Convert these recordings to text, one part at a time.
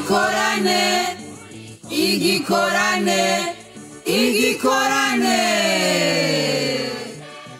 Igikorane, igikorane, igikorane.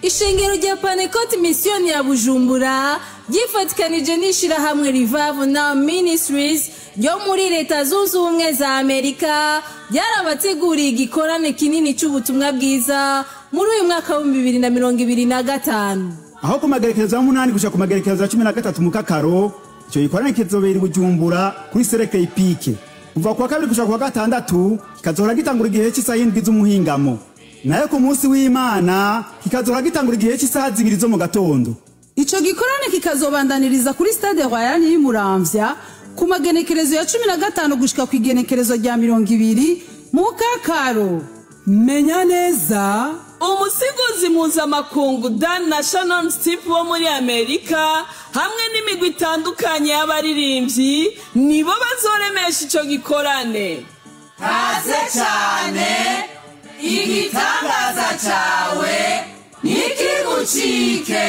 Ishengero rya Panekoti Misiyoni ya Bujumbura ryifatikanije n'ishirahamwe Revival Now Ministries ryo muri Leta Zunze Ubumwe za Amerika, ryarabateguriye igikorane kinini c'ubutumwa bwiza muri uyu mwaka wa 2025. Aho ku magerekezo ya 8 gushika ku magerekezo ya 13 mu Kakaro, ico gikorane kizobera i Bujumbura kuri Cercle Hippique. Kuva kuwa kabiri gushika kuwa gatandatu, kikazohora gitangura igihe cy'isaha 7 z'umuhingamo, nayo ku munsi w'Imana kikazohora gitangura igihe cy'isaha 2 zo mu gatondo. Ico gikorane kikazobandaniriza kuri Stade Royal y'Imuramvya ku magenekerezo ya 15 gushika ku igenekerezo rya 20 mu Kakaro. Menya neza. Umusigozi mpuzamakungu Dan na Shannon Steve wo muri Amerika hamwe n'imigwi itandukanye y'abaririmbyi nibo bazoremesha ico gikorane. Kaze cyane, igitangaza cyawe ntikigucike.